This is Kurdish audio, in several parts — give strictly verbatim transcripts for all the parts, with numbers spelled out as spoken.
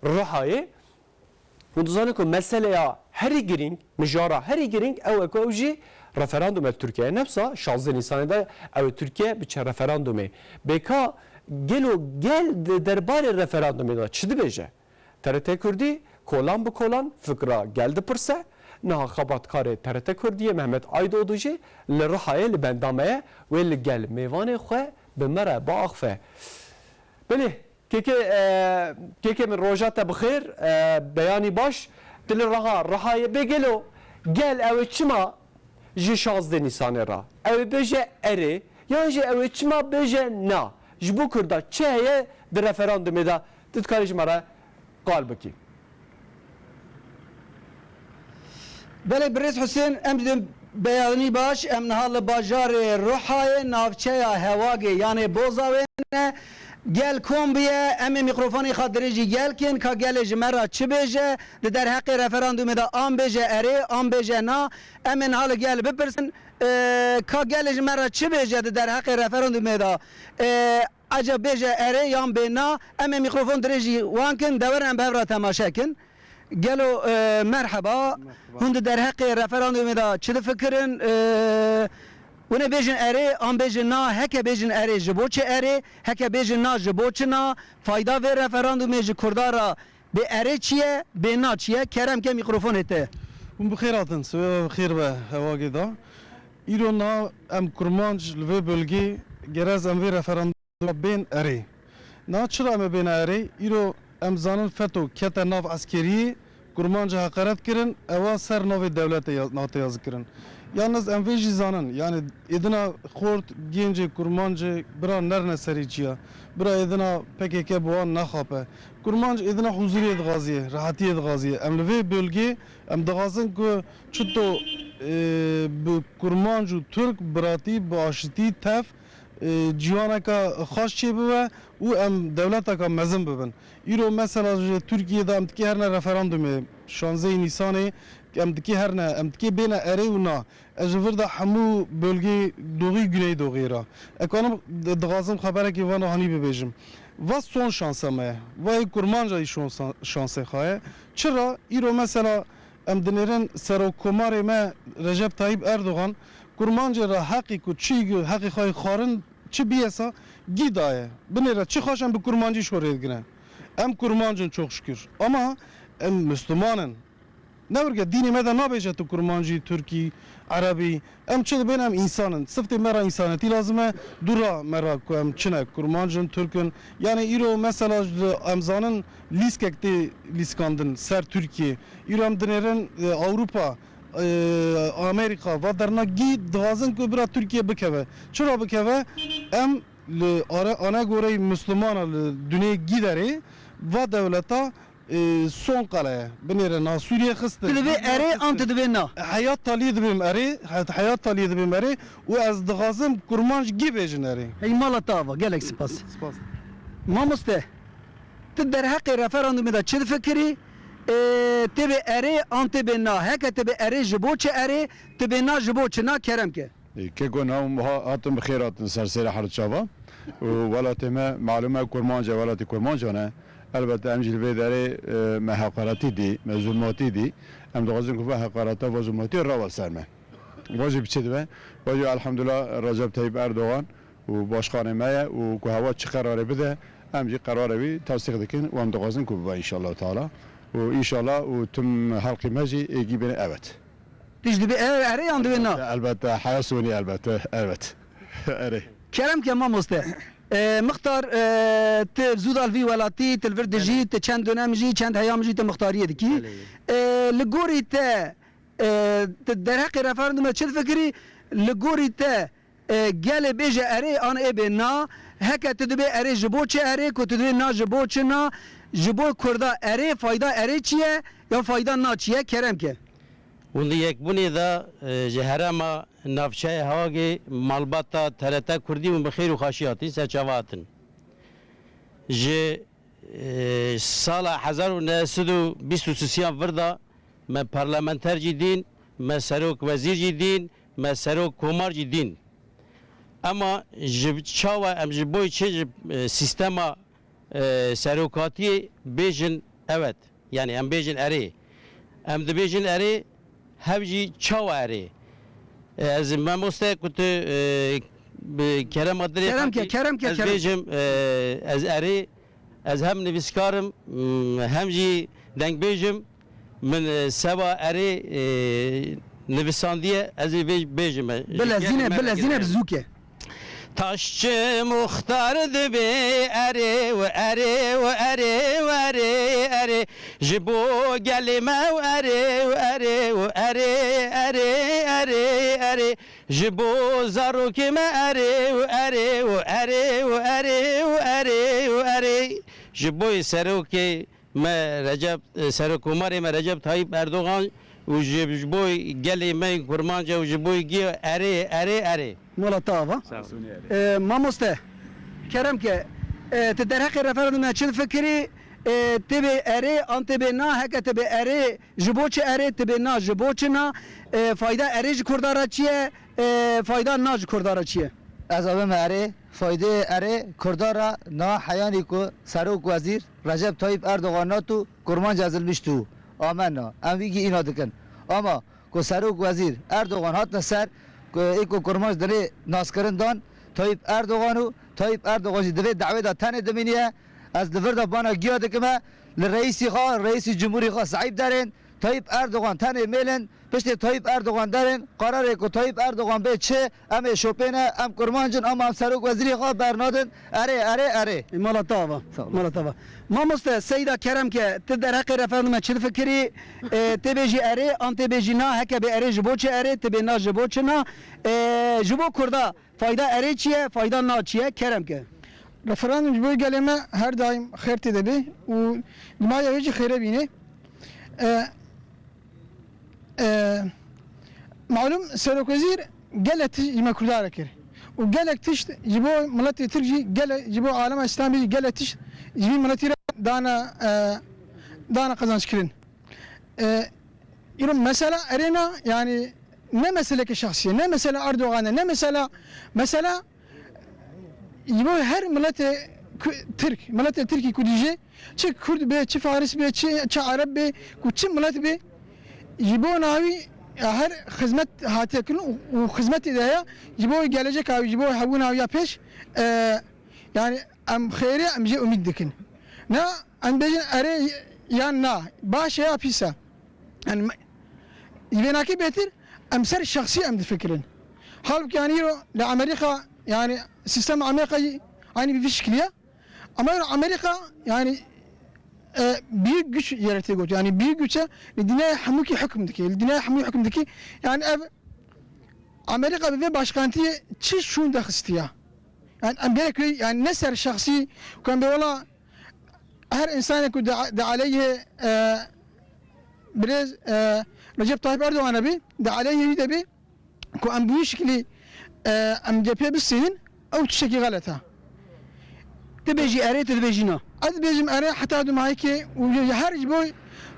Rihayê. Hûn dizanin ku meseleya herî girîng, mijara herî girîng ew e ku ew jî referandum e li Tirkiyeyê. Nebsa şazdeh Nîsanê de ew ê Tirkiye biçe referandumê. Bêka gelo gel di derbarê referandumê de çi dibêje? T R T Kurdî kolan bi kolan fikra gel dipirse. Niha xebatkarê T R T Kurdiyê Mehmet Aydoğdu jî li Rihayê li benda me ye. Wê li gel mêvanê xwe bi me re biaxife. Belê, kêkê, e, kêkê min, roja te bi xêr, e, beyanî baş. Tu li Riha, Rihayê bê gelo gel ew ê çima ji şazdeh Nîsanê re ew ê bêje erê, yan jî ew ê çima bêje na? Ji bo Kurda çi heye di referandumê de, tu dikarî ji me re qal bikî? Belê birêz Husên, em didin beyanî baş, em niha li bajarê Ruhayê, navçeya Hewagê, yanê Bozawê ne. Gel kom biye, em ê mîkrofonê xwe dirêjî gel kin, ka gelê ji me re çi bêje, di derheqê referandumê de an bêje erê, an bêje na. Em ê niha li gel bipirsin, e, ka gelê ji me re çi bêje di derheqê referandumê de. E, Ecab bêje erê yan bê na, em ê mîkrofon dirêjî wan kin, dewerin em bi hev re temaşe kin. Gelo, e, merheba. Merheba. Hûn di derheqê referandumê de çi difikirin? E, hûn ê bêjin erê, an bêjin na, heke bêjin erê, ji bo çi erê, heke bêjin na, ji bo çi na, fayda vê referandumê ji Kurda re bê erê çi ye, bê na çi ye? Kerem ke mîkrofonê te. Hûn bi xêr hatin, siwê we bi xêr be, Hewagê da. Îro na em kurmanc li vê bölgê gerez em vê referanduma bên erê. Na çira em ê bêne erê? Îro em zanin feto kete nav eskeriyê, kurmanca heqeret kirin, ewa ser navê dewletê ya-, hate yazî kirin. Yalniz em vê jî zanin, yanî êdina xort, gencê, kurmancê bira nerine serê çiya. Bira êdina P K K bi wan naxape. Kurmanc êdina huzuriyê dixwaziye, rehetiyê dixwaziye. Em li vê bölgê em dixwazin ku çito, e, bi kurmanc û Tirk biratî, bi aşitî, tev, e, ciwaneke xweş çêbibe û em dewleteke mezin bibin. Îro mesela ji Tirkiyê de em dikê herine referandumê, şanzehê Nîsanê em dikê herine, em dikê bêne erê û na. Ez ji vir de hemû bölgê doğî, güneydoğiyê re. Ez kanim di-, dixwazim xeberekî vana hanî bibêjim. Va son şanse me ye. Va yê kurmanca yî şonsa-, şansê xwe ye. Çira? Îro mesela em dinêrin Serokkomarê me Recep Tayyip Erdogan kurmancê re heqî ku çi heqî xwe yê xwarin çi biyesa gî daye. Binêre çi xweş em bi kurmancî şorê digine. Em kurmanc in çok şükür. Ama em Müslüman in. Ne wurke dînê me de nabêje tu kurmancî, Tirkî, Erebî. Em çi dibên, em însan in. Siftê me re însanetî lazim e. Dû ra me re ku em çi ne, kurmanc in, Tirk in. Yanî îro mesela ji, em zanin lîskek tê lîskandin ser Tirkiye. Îro em dinêrin, e, Ewropa, e, Amerîka, va derna gî dixwazin ku bira Tirkiye bikeve. Çira bikeve? Em li are-, anegoreyê Mislimana li dunê gî derê va dewleta, e, son qele ye. Binêre na Sûriye xiste. Tu divê erê an tu divê na? Heyat taliyê dibêm erê, he-, heyat taliyê dibêm erê û ez dixwazim kurmanc gî bêjin erê. Hey mala te ava, gelek spas. Spas. Mamoste, tu derheqê referandumê de çi difikirî? E, tê bê erê an tê bê na? Heke tê bê erê ji bo çi erê, tê bê na ji bo çi na, kerem ke. Ê, keko, niha hûn ha-, hatin bi xêr hatin ser sêra her çava. Û welatê me, malûm e, kurmanc e, welatê kurmancan e. Elbette em jî li vê derê, e, me heqaretî dî, me zulmatî dî. Em dixwazin ku va heqareta, va zulmatî rawe ser me. Va jî bi çi dibe? Va jî elhamdulillah Recep Tayyip Erdogan û başkanê me ye û ku hewa çi qerarê bide, em jî qerarê wî tasdîq dikin û em dixwazin ku bibe înşallah teala. Û înşallah û tim helqî me jî êgî bêne evet. Tij dibê ev erê yan dibê na? Elbette, elbette. Heya sonî elbette. Evet. Erê. Kerem ke mamoste. E, mixtar, e, tu zû da li vî welatî, tu li vir dijî, belê, tu çend dönem jî, çend heyam jî tu mixtariyê dikî. Belê. E, li gorî te, e, tu derheqê referandumê çi difikirî? Li gorî te, e, gelê bêje erê an ê bê na, heke tu dibê erê ji bo çi erê, ku tu dibê na ji bo çi na, ji bo Kurda erê, fayda erê çi ye, ya fayda na çi ye, kerem ke. Hûn di yekbûnê de, e, ji herêma navçeyê Hewagê malbata T R T Kurdî hûn bi xêr û xweşî hatin, ser çava hatin. Ji, e, sala hezar û neh sed û bîst û sisiyan vir de me parlamenter jî dîn, me serok wezîr jî dîn, me serok komar jî dîn. Ema ji çawa em ji bo çi ji, e, sîstema, e, serokatiyê bêjin Evet. Yani em bêjin erê. Em dibêjin erê, hev jî çawa erê? E, ez mamoste ku tu, e, bi kerema dilê Kerem ke, xelkî, kerem ke, ez kerem. bêjim, e, ez erê, ez hem nivîskar im, m, hem jî dengbêj im. Min, e, seba erê, e, nivisandiye, ez ê bê-, bêjim. Bile zîne, bile zîne bi zûke. Taşçı muxtar dibe erê û erê û erê û erê erê. Ji bo gelê me û erê û erê û erê erê erê erê. Ji bo zarokê me erê û erê û erê û erê û erê û erê. Ji bo serokê me Recep, e, Serokkomarê me Recep Tayyip Erdogan û ji, ji bo gelê me Kurmanca û ji bo giya erê, erê, erê. Mala te ava. Sağ ol. E, mamoste, kerem ke, e, tu derheqê referandumê çi difikirî? E, tê bê erê an tê bê na? Heke tê bê erê, ji bo çi erê? Tê bê na, ji bo çi na? E, fayda erê ji Kurda re çi ye? E, fayda na ji Kurda re çi ye? Ez avême erê, faydeyê erê Kurda re na heyanî ku Serok Wezîr Recep Tayyip Erdogan nat û Kurmanc ezilmiş tû. Amenna. Em wî gî îna dikin. Ama ku Serok Wezîr Erdogan hatine ser, ku ê ku Kurmanc dinê naskirin dan Tayyip Erdogan û Tayyip Erdogan jî di vê dawê de tenê dimîniye. Ez li vir de bana giya dikime, li reîsî xwe, reîsî cumhurî xwe sahîb derin. Tayyip Erdogan tenê mêlin, piştê Tayyip Erdogan derin, qararê ku Tayyip Erdogan bê çi, em ê şopê ne, em Kurmanc in, ama em Serok Wezîrê xwe bernadin. Erê, erê, erê. E, mala te ava. Sağ ol. Mala te ava. Mamoste, Seyda, kerem ke, tu derheqê referandumê çi difikirî? E, tê bêjî erê, an tê bêjî na? Heke bê erê, ji bo çi erê? Tê bê na, ji bo çi na? E, ji bo Kurda fayda erê çi ye? Fayda na çi ye? Kerem ke. Referandum ji bo gelê me her daîm xêr tê de bê û dimaya wê jî xêre bîne. E, e, malum Serokwezîr gelek tişt ji me Kurda re kir. Û gelek tişt ji bo miletê Tirk jî, gelek ji bo alema Îslamê jî gelek tişt ji vî miletî re dana, e, dana qezanckirin. E, îro mesela erê na, yani ne meseleke şexsî ye, ne mesela Erdogan e, ne mesela, mesela ji bo her miletê ku-, Tirk, miletê Tirkî ku dijî, çi Kurd be, çi Faris be, çi, çi Ereb be, ku çi milet be, ji bo navî, ya, her xizmet hatiye kirin û, û xizmetê de ya, ji bo geleceka wî, ji bo hebûna wî ya pêş, e, yani em xêrê, em jê umîd dikin. Na, em bêjin erê yan na, baş e ya pîs e. Yani me-, ji vê nakê bêtir em ser şexsî em difikirin. Halbuki yani îro li Amerîka, yani sîstema Amerîka jî aynî bi vî şikilî ye. Ama îro Amerîka yani, e, büyük güç yere tê got. Yani büyük güç e, li dinyayê hemûkî hukm dike. Li dinyayê hemû hukm dike. Yani ev Amerîka bi vê başkantiyê çi şûn de xistiye. Yani em gerek wê, yani ne ser şexsî ku em bê wela her insanê ku di, di aleyhê, e, birêz, e, Recep Tayyip Erdogan e bî, di aleyhê wî de bî, ku em bi wî şiklî, e, em cepê bistînin, ew tiştekî xelet e. Tu bêjî erê, tu dibêjî na. Ez dibêjim erê heta dumahîkê û her ji bo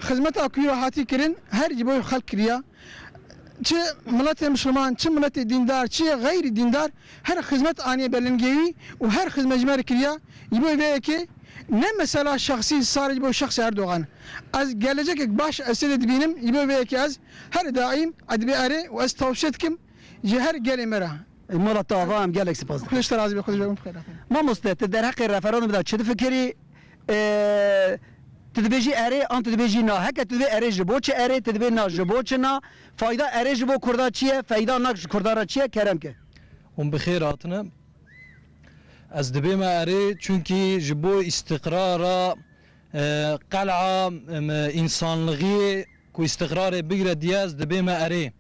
xizmeta ku îro hatî kirin, her ji bo xelk kiriya. Çi miletê misliman, çi miletê dîndar, çi xeyrî dîndar, her xizmet aniye belingê wî û her xizmet ji me re kiriya. Ji bo vê yekê ne mesela şexsî, sare ji bo şexsê Erdogan. Ez gelecekek baş ez tê de dibînim, ji bo vê yekê ez her daîm ez dibê erê û ez tawsiye dikim ji her gelê me re. E, mala te ava, em gelek spas dikin. Xwedê ji te razî be, Xwedê ji we bi xêr hatin. Mamoste, tu derheqê referandumê de çi difikirî? E, tu dibêjî erê an tu dibêjî na? Heke tu dibê erê, ji bo çi erê? Tu dibê na, ji bo çi na? Fayda erê ji bo Kurda çi ye? Feyda na ji Kurda re çi ye? Kerem ke. Hûn bi xêr hatine. Ez dibême erê, çunkî ji bo îstiqrara, e, qel'a, em, însanlixiyê ku îstiqrarê bigire diye, ez dibême erê.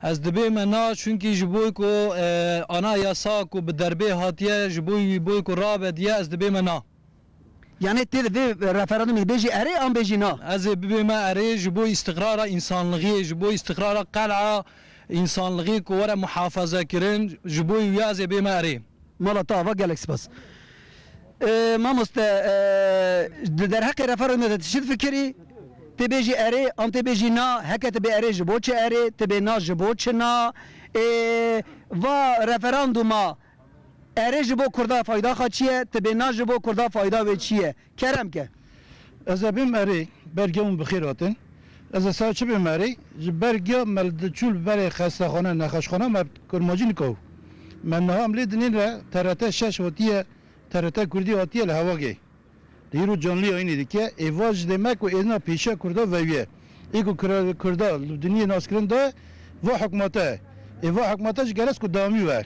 Ez dibême na, çunkî ji bo ku, e, anayasa ku bi derbê hatiye, ji bo wî bo ku rabe diye, ez dibême na. Yani tê di vê referandumê bêjî erê an bêjî na? Ez ê bibême erê ji bo îstiqrara însanlixiyê, ji bo îstiqrara qel'a însanlixiyê ku were muhafaza kirin, ji bo wî ez ê bême erê. Mala te ava, gelek spas. E, mamoste, e, di derheqê referandumê de tu çi difikirî? Tê bêjî erê an tê bêjî na? Heke tu bê erê, ji bo çi erê? Tu bê na, ji bo çi na? E, va referanduma erê ji bo Kurda fayda xwe çi ye? Tu bê na, ji bo Kurda fayda wê çi ye? Kerem ke. Ez ê bêm erê, ber giya hûn bi xêr hatin. Ez ê saet çi bêm erê, ji ber giya me li çû li berê xestexane, nexweşxane me kurmancî nikewt. Me niha em lê dinên re T R T şeş hatiye, T R T Kurdî hatiye li Hewagê. Li îro canlî yayînê dike, ê va ji dê me ku êdina pêşiya Kurda vewiye. Ê ku Kura-, Kurda li dinyê naskirin de va hikmete. Ê va hikmete ji gerez ku dawamî we.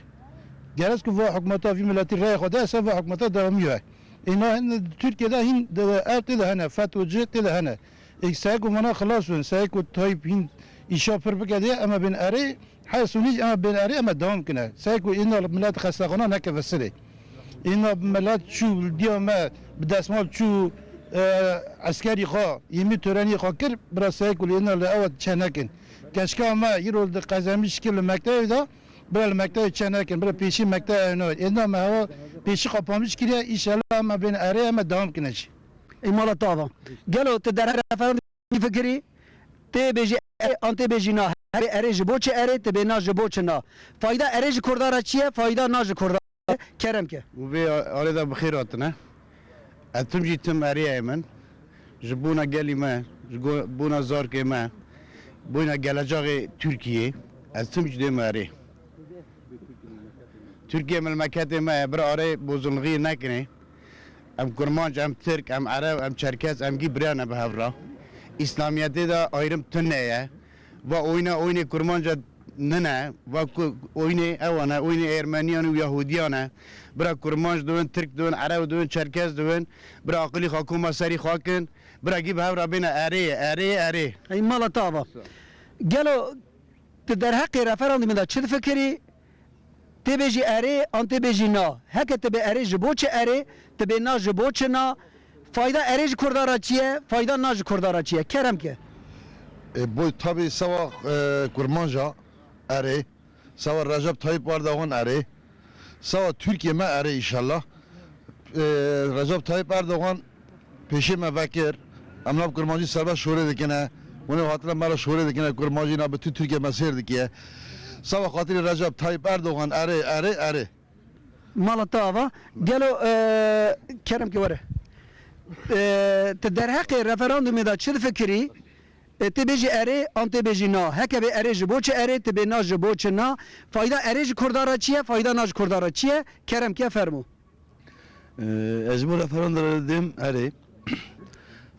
Gerez ku va hikmeta vî miletî rêyê xwe de ser va hikmeta dawamî we. Ê na hin Tirkiye de hîn de ev tê de hene, FETÖ'cî tê de hene. Ê seyê ku vana xilas bin, seyê ku Tayyip hîn îşa pir bike de, em ê bên erê, her Sûnî em ê bên erê, em ê dewam kine. Seyê ku êna milet xestexana nekeve sirê. Êna milet çû, diya me bi desmal çû, e, eskerî xwe, yemî törenî xwe kir, bira seyê ku êna li ew çe nekin. Keşka me îro di qezemî şikil li mektebê de, bira li mektebê çe nekin, bira pêşî mektebê ew nayê. Êna me hewa pêşî qapamiş kiriye, îşellah em ê bên erê, em ê dewam kine jî. Ê mala te ava. Gelo tu derheqê referandumê fikirî? Tê bêjî erê, an tê bêjî na. Herê erê ji bo çi erê, tu bê na ji bo çi na. Fayda erê ji Kurda re çi ye, fayda na ji Kurda re? Kerem ke. Û vê alê de bi xêr hatine. Ez tim jî tim erê ye min. Ji bona gelî me, ji go-, bona zarkê me, bona geleceğê Tirkiyê, ez tim jî dê me erê. Tirkiye memleketê me ye, bira arê bozulxiyê nekinê. Em Kurmanc, em Tirk, em Ereb, em Çerkez, em gî birayane bi hev re. Îslamiyetê de ayrım tune ye. Va oyna oynê Kurmanca nine, va ku oynê ewan e, oynê Ermeniyan û Yahudiyan e. Bira Kurmanc dibin, Tirk dibin, Ereb dibin, Çerkez dibin. Bira aqilî xwe koma serî xwe kin. Bira gî bi hev re bêne erê, erê, erê. Ey mala te ava. Gelo tu derheqê referandumê de çi difikirî? Tê bêjî erê, an tê bêjî na. Heke tu bê erê ji bo çi erê, tu bê na ji bo çi na? Fayda erê ji Kurda re çi ye, fayda na ji Kurda re çi ye? Kerem ke. E, boy tabi sewa, e, Kurmanca erê, sewa Recep Tayyip Erdoğan erê, sewa Türkiye me erê inşallah. E, Recep Tayyip Erdoğan pêşê me vekir, em nav Kurmancî serbest şorê dikine. Hûn ê hatine me re şorê dikine, Kurmancî na bi tu Tirkiye me sêr dikiye. Sava xatirê Recep Tayyip Erdoğan erê, erê, erê. Mala te ava. Gelo, e, kerem ke were. E, tu derheqê referandumê de çi difikirî? E, tê bêjî erê, an tê bêjî na. Heke bê erê ji bo çi erê, tu bê na ji bo çi na. Fayda erê ji Kurda re çi ye, fayda na ji Kurda re çi ye? Kerem ke fermo. Ee, ez ji bo referandum re dêm erê.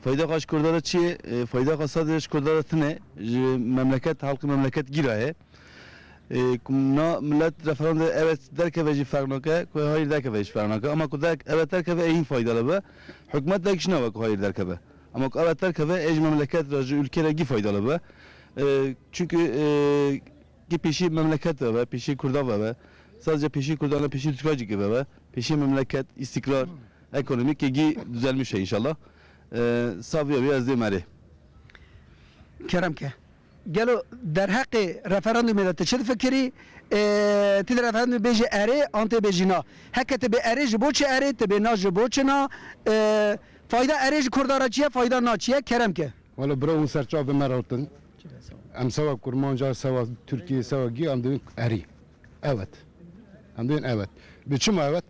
Fayda xwe ji Kurda re çi ye? Ee, fayda xwe sadece ji Kurda re tune. Ji memleket, halkê memleket gîra ye. Ee, ku na millet referandum evet derkeve jî ferq nake, ku hayır derkeve jî ferq nake. Ama ku der-, evet derkeve ê hîn faydalı be. Hikûmet de kişîna be ku hayır derkeve. Ama ku evet derkeve ê ji memleket re, ji ülke re gî faydalı be. Ee, çünkü, ee, Ki pêşî memleket ve be, pêşî Kurda ve be. Sadece pêşî Kurda ne, pêşî Tirka jî ve be. Pêşî memleket, istikrar, ekonomik ki gî düzelmiş e inşallah. Ee, saviya wî ez dê merê. Kerem ke. Gelo derheqê referandumê de tu çi difikirî? Ee, ti di referandumê bêjî erê, an tê bêjî na. Heke ti bê erê ji bo çi erê, ti bê na ji bo çi na? Ee, fayda erê ji Kurda re çi ye, fayda na çi ye? Kerem ke. Wala bira hûn ser çavê me re hatin. Em sewa Kurmanca, sewa Tirkiyê, sewa gî em dibin erî. Evet. Em dibin evet. Bi çima evet?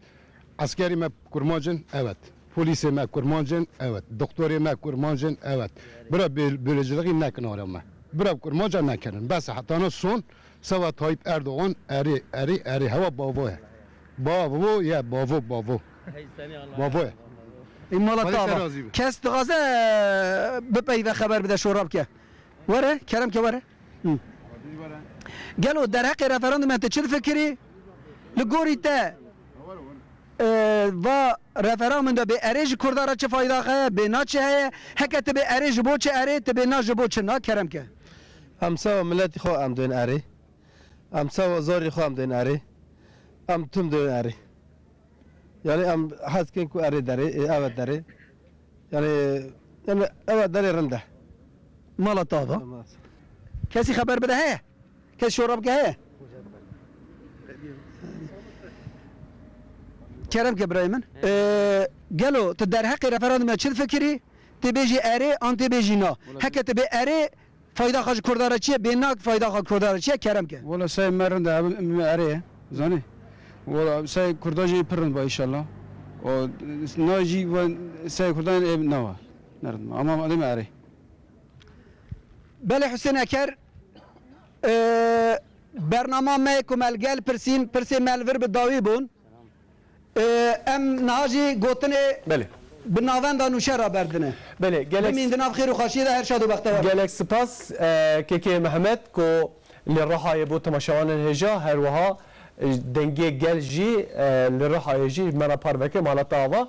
Eskerî me Kurmanc in, evet. Polîsê me Kurmanc in, evet. Doktorê me Kurmanc in, evet. Bira bê-, bölücülüğü nekin ara me. Bira Kurmanca nekirin. Bes hetana son Sava Tayyip Erdoğan erê, erê, erê. Hewa bavo ye. Bavo ye, bavo, bavo. Bavo ye. Ê mala te ava. Kes dixwaze, e, bipeyve xeber bide şora bike. Were, kerem ke were. Hı. Gelo derheqê referandumê te çi difikirî? Li gorî te, e, va referandum de bê erê ji Kurda re çi fayda heye, bê na çi heye? Heke ti bê erê ji bo çi erê, ti bê na ji bo çi na, kerem ke. Em sewa miletî xwe em dên erê. Em sewa zarî xwe em dên erê. Em tim dên erê. Yani em hez kin ku erê derê, e, evet derê. Yani, yani evet derê rind e. Mala te ava. Olmaz. Kesî xeber bide heye? Kes şora bike heye? Kerem ke birayê min. E, gelo tu derheqê referandumê çi difikirî? Tê bêjî erê, an tê bêjî na. Heke tu bê erê, fayda xwe ji Kurda re çi ye? Bê na fayda xwe Kurda re çi ye? Kerem ke. Wala say me rind e, em, em erê ye. Zanî? Wala say Kurda jî pir rind ba inşallah. O na jî ve say Kurda ev nava. Nerede? Ama değil mi Erê? Belê Husên Eker, e, bernama me ku me li gel pirsîn, pirsê me li vir bi dawî bûn. E, em niha jî gotinê Belê. Bi navenda nûşe raberdine. Belê, gelek Bimîn di nav xêr û xweşiyê de her şad û bextewar. Gelek spas, e, Kekê Mehmet ku li Rihayê bo temaşevanên hêja, her wiha, e, dengê gel jî, e, li Rihayê jî me re parve kir, mala te ava.